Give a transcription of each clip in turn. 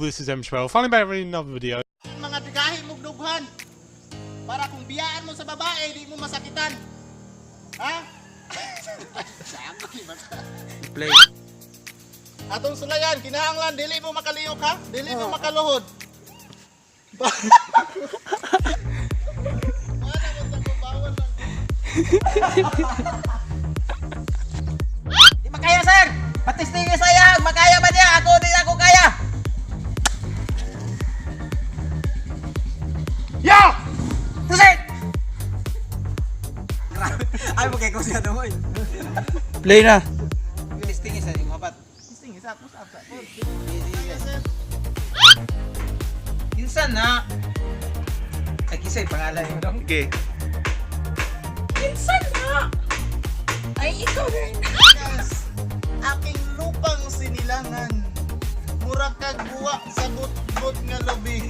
This is M12. Finally back with another video. Mga digahi mong dughan. Para kung biyaan mo sa babae, di mo masakitan. Ha? Play. Atong sulayan, kinahanglan dili mo makaliyok, ha? Dili mo makaluhod. Wala mo sa kubawan lang. Di makaya, sir! Patistingi saya! Makaya ba niya? Ako di ako kaya! Yeah! Proceed! Ay, mo kay siya doon. Play na. Tistingi sa imo hapat. Tisting isa po sa Kinsa na? Ay, kisay pangalan mo dong. Okay. Kinsa na? Ay, ikaw rin. Yes. Aking lupang sinilangan. Mura kag buwa sa but-but nga lubi.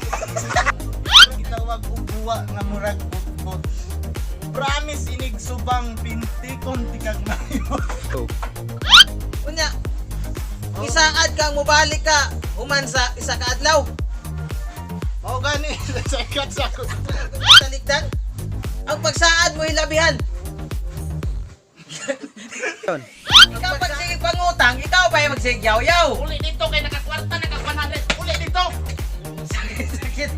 Gitawag og buwa nga murag but-but. Promise inig subang pintikon tikag mayo. Go. Unya, isaad kang mobalik ka human sa isa ka adlaw. Mao gani sa sa ako. Talikdan. Ang pagsaad mo hilabihan. Yun. Ikaw pag sige pangutang, ikaw pa yung magsigyaw-yaw. Uli dito kay nakakwarta naka 100. Uli dito. Sakit, sakit.